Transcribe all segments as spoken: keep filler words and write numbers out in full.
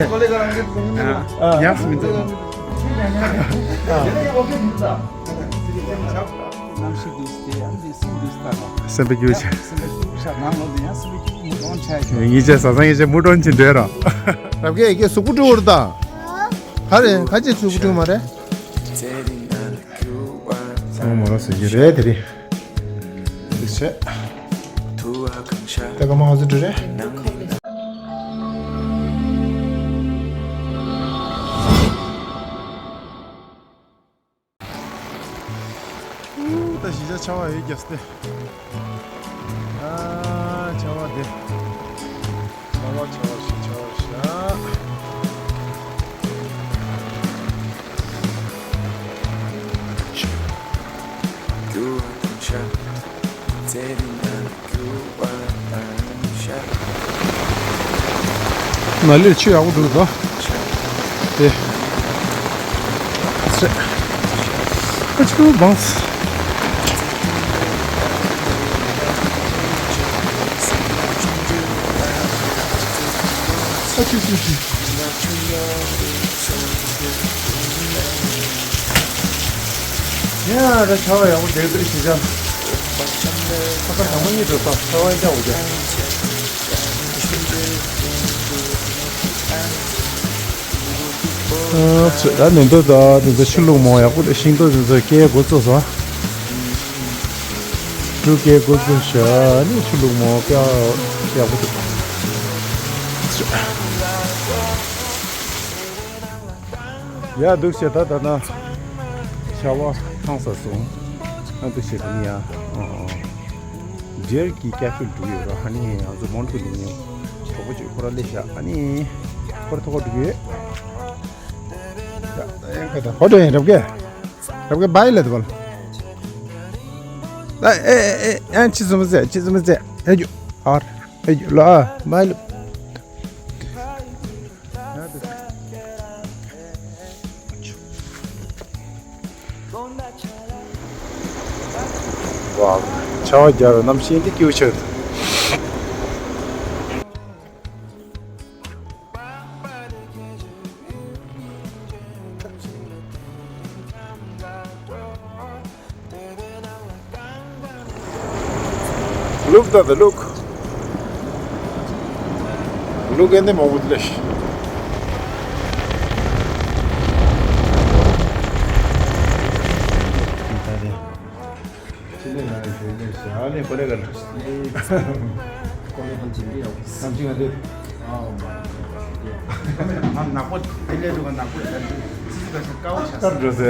ཡག་མི་འདུག་གནམ་གཤིས་འདི་སྟེ་ཨ་འདི་སེམས་འདི་ལྟ་ག་སེམས་པ་སྐྱིད་པོ་བྱས། སེམས་པ་སྐྱིད་པོ་བྱས། ནང་ལོགས་ནས་ཡང་སེམས་པ་སྐྱིད་པོ་མོ་གཏོང་བྱས་ཀྱི། ངེད་ཅག་བཟའ་ཚང་ངེད་ཅག་མོ་གཏོང་བྱེད་འདོད་ར། རབ་རྒྱས་ཀྱི་གཟུགས་པོ་སྤྲོ་བོར་ད། ག་རེ་ག་ཅིག་གཟུགས་པོ་སྤྲོ་མ་རེད། ཚང་མ་རོ་ཟེར་གྱི་རེད་དེ་རེད། དེ་བྱས། ད་ག་མ་ཧ་ཟི་འདྲ་རེད། ད་གཞིས་ཆགས་ཆར་པ་ཡོད་རྒྱུ་སྟེ། ཨ་ཆར་པ་དེ། ཆར་པ་ཆར་པ་ཞིག་ཆར་པ་ཞིག་ན་ལས་ཆུ་ཡག་པོ་འདུག་དོ། དེ། ཨ་ཆུ་བང་། ཨ་ཆུ་ཆུ་ཆུ། ཡ་ད་ཆར་པ་ཡག་པོ་འདུག་དེ་གཞིས་ཆགས། ཁ་ཁ་དང་པོ་གཉིད་འགྲོ་ས་ཆར་པ་ཡག་པོ་འདུག་ཨ་ཚོད་ད་ནི་འདུག་ད་དེ་ཚོ་ཆུ་བླུགས་མོ་ཡག་པོ་རེད། ཤིང་ཏོག་དེ་ཚོ་སྐྱེ་འགོ་ཚུགས་སོང་། འབྲུ་སྐྱེ་འགོ་ཚུགས་ཤག་ནི་ཆུ་བླུགས་མོ་ཀ་ཡག་པོ་འདུག་ཡ་འདུག་ཤག་ད་ད་ན་ཆར་པ་ཐང་ས་སོང་། ཨ་འདུག་ཤག་ད་ནི་ཡ། ཨ་ཨ། འབྲེལ་གྱི་ཀ་ཕིལ་འགྲོ་ཡོད་ར། ཨ་ནི་ང་ཚོ་མོན་ཁུལ་ནས་གྲོགས་པོ་གཅིག་ཁོ་ར་སླེབས་ཤག་ཨ་ནི་ཁོ་ར་ཐོག་ཁ་འགྲོ་གི་ཡོད། ཡ་ཡ་ཁ་ད་ཧོ་ཏོ་ཡིན་རབ་གེ། རབ་གེ་བའི་ལེ་དུ་བལ། ཨ་ཨེ་ཨེ་ཨེ་ཅི་ཙམ་ཟེ་ཅི་ཙམ་ཟེ། ཨེ་ཇུ་ཨར་ཨེ་ཇུ་ལ་བའི་ལེ། ཝའོ། ཆར་པ་རྒྱབ་པའི་གནམ་གཤིས་འདི་སྐྱིད་པོ་ཆགས་འདུག Look, Dada, look. Look at the mountain. ནག་པོ་དེ་ལས་འདུག་ནག་པོ་དེ་ལས་འདུག་ཙི་ཙི་དཀར་པོ་ཆགས་སོང་།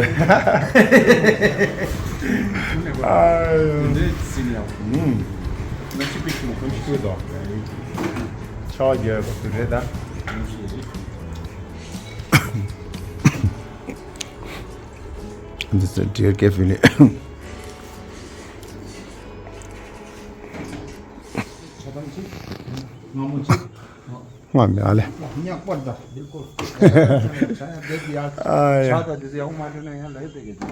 ཨ་ཡོ། འདི་སྲིད་ཡག་ཨུམ། ང་ཅི་པིག་ཤུ་གང་ཞིག་ཤོད་དོ། ཆ་རྒྱལ་པོ་དེ་རེད་ད། འདི་ཚོ་འབྲེལ་སྐད་ཕུལ་ནས། ཆ་ཐམས་ཅད་སྔ་མོ་ཅིག་ང་མི་ཨ་ལེ། ཉག་པར་ད་བི་ལྐུལ། ཆ་ཡ་བེད་ཡ། ཨ་ཡ། ཆ་ད་དེ་ཚོ་ཡག་མ་བྱུང་ན་ཡང་ལས་བེད་གི་ད།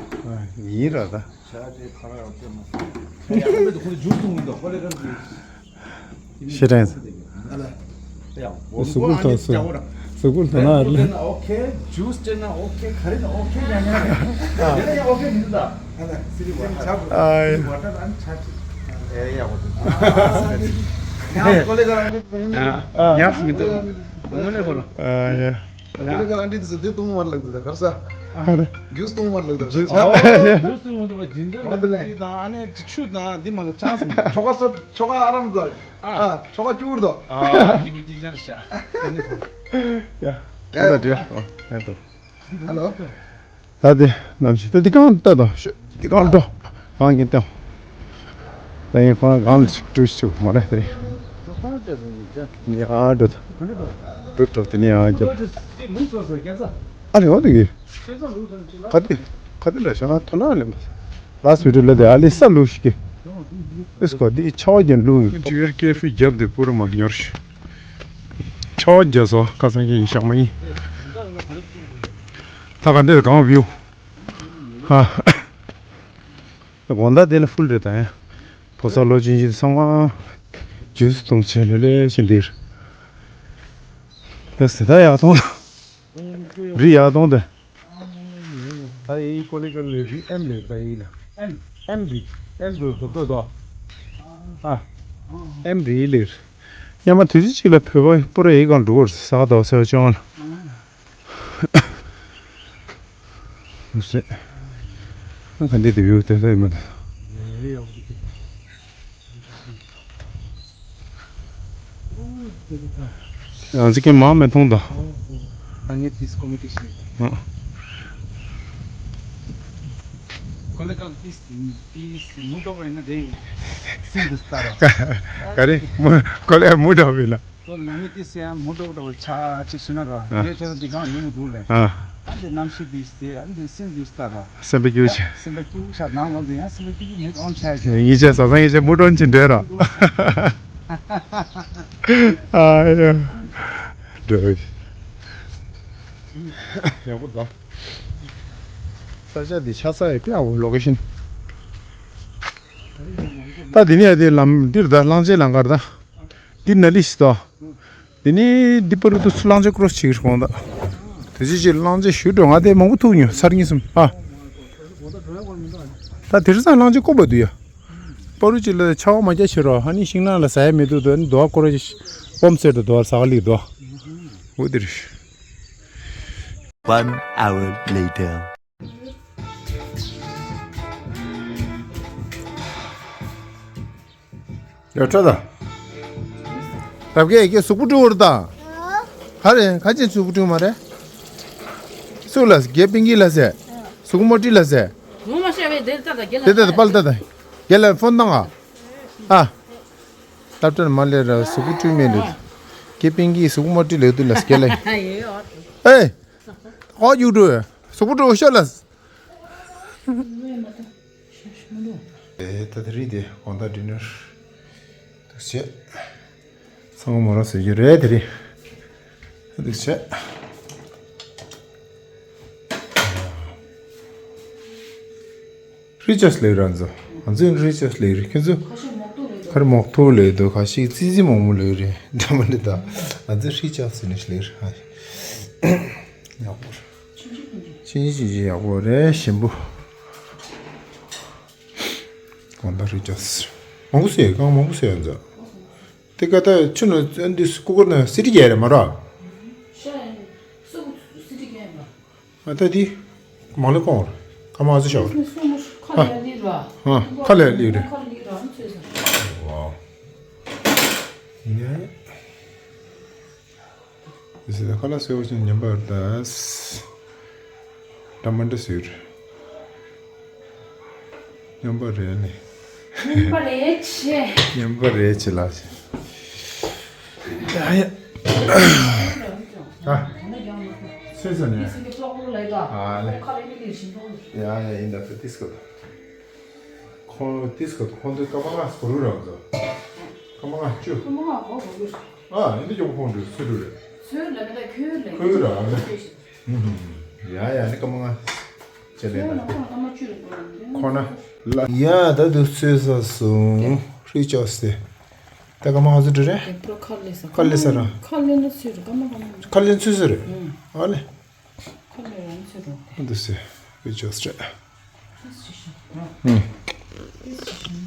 ཡིན་ར་ད། ཆ་དེ་ཁ་ར་ཡོད་དེ་མ། ཡ་ཁོ་ལེ་ཁོ་ལེ་ཇུས་བཏུང་གི་འདུག་ཁོ་ལེ་རང་གི། ཤེས་རན། ཨ་ལེ། ཡ་སུ་གུལ་ཐོག་སུ། སུ་གུལ་ཐོག་ན་ཨ་ལེ། ཨོ་ཁེ། ཇུས་སྤྲད་ན་ཨོ་ཁེ། ག་རེ་ན་ཨོ་ཁེ་ཡ་ཡ། དེ་ལ་ཡ་ཨོ་ཁེ་མི་འདུག་ད། ཨ་ལེ། སི་རི་ཝ་ཊར། ཨ་ཡ། སི་རི་ཝ་ཊར་ཨན་ཆ་ཅི། ཨེ་ཡ་ཨོ་ཁེ། ཡ་ཁོ་ལེ་ག་རང་གི། ཡ་ཡ་མི་འདུག་ངོ་ལེ་ཁོ་ལ། ཨ་ཡ། དེ་ལ་ག་ལ་འདི་ཚོ་དེ་གཏོང་མར་ལག་དེ་གར་ས། ཨ་རེ། རྒྱུས་གཏོང་མར་ལག་དེ་ཆ། ཨོ། རྒྱུས་གཏོང་མར་ལག་དེ་ཇི་འདྲ་ལག་དེ་དང་ཨ་ནེ་ཆུ་དང་འདི་མ་ལ་ཆང་སོང་། ཆོ་ག་ས་ཆོ་ག་ཨ་རམ་ཟ། ཨ། ཆོ་ག་ཅུར་དོ། ཨ། ཅི་གུ་ཅི་ཅར་ཤ། ཡ། ད་དེ་ཨ་ཡ་ད་དེ། ཧ་ལོ། ད་དེ་ནམ་ཞིག་ད་དེ་གང་ལྟ་དང་ཤོད་དེ་གང་འགྲོ། གང་གིན་ཏེ། ད་ཡིན་ཁོ་རང་གང་ལ་ཞིག་འགྲོ་ཞིག་མ་རེད་དེ། ཡ་འགྲོ་ད། འགྲོ་འགྲོ་དེ་ནས་ཡང་རྒྱབ། ཨ་རེ་འོ་དེ་གི། ག་དེ་ག་དེ་ལ་ཤ་ཐོ་ན་ལེ་མ། ལ་སི་བི་ཌི་ཡོ་ལ་དེ་ཨ་ལི་ས་ལུ་ཞིག་གི། ཨིས་ཀོ་དེ་ཆོ་ག་ལུ། ཇི་ཨར་ཀེ་ཕི་རྒྱབ་དེ་པུ་ར་མ་ཉོར་ཞིག་ཆོ་ག་རྒྱབ་སོ་ཁ་སང་གི་ཡིན་ཤག་མ་ཡིན། ད་ག་འདི་གང་བིའུ། ཧ། དགོང་དག་དེ་ལ་ཕུལ་རེད་ད་ཡ། ཕོ་གསར་ལོ་ཆུང་ཆུང་ཚང་མ་ཇུས་བཏུང་བྱས་ལེ་ལེ་བཞིན་འདིར། ད་ཟེ་ད་ཡག་ཐོང་ལ། རི་ཡག་ཐོང་དེ། ད་ཡི་ཀོ་ལི་ཀ་ལི་རི་ཨེམ་ལེ་ད་ཡི་ལ། ཨེམ་ཨེམ་རི་ཨེམ་རི་དོ་དོ་དོ། ཨ་ཨེམ་རི་ལེར། ཡ་མ་དུས་ཚོད་གཅིག་ལ་བོད་པ་སྤོ་ར་ཡི་གང་འགྲོ་བར་ས་ག་ཟླ་བ་ཚེས་པ་བཅོ་ལྔ་ལ། རེད། ང་ག་འདི་དེ་བིའུ་དེ་ཚོ་ཡིན་མ་རེད། ཡང་ཅིག་གི་མ་མེད་མཐོང་དང་། ཨ་ངས་ཏིས་ཀོ་མི་ཏིས་ཞིག་ཁོ་ལ་ཀང་ཏིས་ཏིས་མུ་ཏོ་བ་ཡིན་ན་དེ་སིན་དུ་སྟ་ར། ག་རེ་མུ་ཁོ་ལ་མུ་ཏོ་བ་ཡིན་ན། ཁོ་ལ་ངས་ཏིས་ཡང་མུ་ཏོ་བ་ཆ་ཅིག་སུ་ན་ར། ཨ། ངས་ཁྱེད་ཚོ་འདི་གང་ཡོང་འདུག་ལེ། ཨ། ཨ་འདི་གནམ་གཤིས་འདི་སྟེ་ཨ་འདི་སིན་འདི་སྟ་ར། སེམས་པ་སྐྱིད་ཤག་སེམས་པ་སྐྱིད་ཤག་ནང་ལོགས་ནས་ཡང་སེམས་པ་སྐྱིད་ཀྱི་མེད་ཨོན་ཆགས་ཤག་ཡིན་ཆད་བཟའ་ཚང་ཡིན་ཆད་མུ་ཏོན་ཆེན་འདྲེ་ར། ཨ་ཡ། འདྲེ། ཡག་པོ་འདུག་ས་ཆ་འདི་ཆགས་ས་ཡི་ཕྱི་ལོ་ཀེ་ཤན། ད་འདི་ནས་འདི་ལམ་འདིར་ད་གླང་ཆེན་ལམ་ཁར་ད། འདི་ནཱ་ལི་ཤི་ཏོ། དེ་ནས་འདི་པར་དུ་གླང་ཆེན་ཀྲོ་སི་བྱེད་ཀྱི་རེད་དགོངས་དག་དེ་ཅི་ཅི་གླང་ཆེན་ཞུ་འགྲོ་ང་དེ་མང་པོ་ཐུག་མྱོང་ཚར་གཉིས་གསུམ་ཨ། ད་དེ་རིང་སང་གླང་ཆེན་བཀོད་པ་འདུག་ཡ། པ་རུ་ཅི་ལ་ཆར་པ་མ་རྒྱག་ཕྱིར་རོ་ཨ་ནི་ཤིང་ནགས་ལ་ཟ་ཡ་མི་འདུག་དོ་ནི་རྡོ་བ་སྐོར་ར་ཅི་སྤོམ་སེར་དུ་རྡོ་བ་ཟ་ག་ལིག་རྡོ། འོ་དེ་རེད། One hour later. ཡ་ཁྲ་ད། རབ་རྒྱས་ཀྱི་གཟུགས་པོ་སྤྲུལ་བར་ད། ག་རེ་ག་ཅན་གཟུགས་པོ་སྤྲུལ་མ་རེད། སུ་ལ་རྒྱལ་པིང་ཀི་ལ་ཟེ། གཟུགས་མོ་ཏི་ལ་ཟེ། ངོ་མ་ཤེས་པའི་དེ་ལྟ་ད་རྒྱལ་ལ་དེ་ལྟ་ད་པལ་ལྟ་ད། རྒྱལ་ལ་ཕོན་བཏང་ཨ། ཨ། སློབ་གྲྭར་མ་སླེབས་ར་གཟུགས་པོ་སྤྲུལ་མེད་ལུས། རྒྱལ་པིང་ཀི་གཟུགས་མོ་ཏི་ལ་དུ་ལ་རྒྱལ་ལ། ཨེ། ཧོ་ཡུ་ཏུ། གཟུགས་པོ་སྤྲུལ་ཤོ་ལ། ཨེ་ད་དེ་རིང་དེ་དགོང་དག་ཌི་ནར་འདུག་བྱས། ཚང་མ་མོ་རང་ཟེར་རྒྱུ་རེད་དེ་རིང་། འདུག་བྱས། རི་ཅོས་ལེགས་ར་ཚོ། ང་ཚོའི་རི་ཅོས་ལེགས་རེད་ཁྱོད་ཚོ། ཁ་རི་མོག་ཐོག་ལེགས་འདུག་ཁ་ཤས་ཙི་ཙི་མོག་མོག་ལེགས་རེད་འདྲ་མ་འདྲ་ད། ང་ཚོའི་རི་ཅོས་ནས་ལེགས་རེད། ཡག་པོ་རེད། ཆུང་ཆུང་ཡག་པོ་རེད་ཞིམ་པོ། གང་ལྟར་རི་ཅོས་མང་པོ་ཟེར་གང་མང་པོ་ཟེར་ཡོད་ཚོ། དེ་ཀ་ད་ཆུ་ནང་འདི་ཀུ་ཀུར་ནང་སི་ཏི་རྒྱལ་རེད་མ་ར། ཤ་ཡིན། སུ་སི་ཏི་རྒྱལ་མ། ཨ་ད་དེ་མང་ལེ་ཀོང་རེད། ཁ་མ་ཚོ་ཤོག་རེད། ཁ་ལ་ལི་ར། ཨ་ཁ་ལ་ལི་རེད། ཁ་ལ་ལི་ར་ཚོས་ས། ཝའོ། ཡ་ཡ། དེ་ཟེར་ཁ་ལ་སེ་བ་ཅན་ཉམས་པར་ད། ད་མ་འདྲ་ཟེར། ཉམས་པ་རེད་ནི། ཉམས་པ་རེད་ཆེ། ཉམས་པ་རེད་ཆེ་ལགས་ཆེ། ཡ་ཡ། ཨ། སུས་ཟེར་ནས། ཨ་ལེ། ཡ་ཡ་ཡིན་ད་ད་ཏིས་ཀོ། ཁོང་ཏིས་ཀོ་ཁོང་ཚོའི་ཀ་པ་ང་སྐོར་རུ་རང་ཚོ། ཀ་པ་ང་བཅུ། ཀ་པ་ང་གོ་གོ་གོ། ཨ་ཡིན་ད་ཀྱོག་ཁོང་ཚོའི་སུ་རུ་རེད། སུ་ལ་མི་ད་ཁོའི་ལ་ཁོའི་ར་ཨ་ལེ། ཡ་ཡ་ནི་ཀ་པ་ང་། ཅེ་ལེ་ད། ཁོ་ན། ལ་ཡ་ད་དུ་ཚོས་ས་སུ། ཧྲི་ཅོས་ཏེ། ད་ཀ་མ་ཧ་ཟུ་དྲི་རེད། ཁ་ལེ་ས། ཁ་ལེ་ས་ར། ཁ་ལེ་ན་ཚོས་རེད་ཀ་མ་ཀ་མ། ཁ་ལེ་ཚོས་ས་རེད། ཨ་ལེ། ཁ་ལེ་རང་ཚོས་རེད། འདུག་སེ། ཧྲི་ཅོས་ཏེ།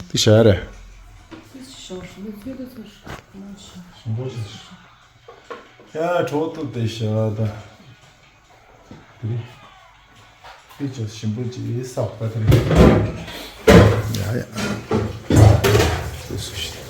ཏི་ཤ་རེད། ཡ་གྲོགས་ཏུ་ཏི་ཤ་ད། དེ་རིང་། དེ་ཅོ་ཞིམ་པོ་ཅིག་བསགས་པ་དེ་རིང་། ཡ་ཡ། དེ་སུ་ཞིག་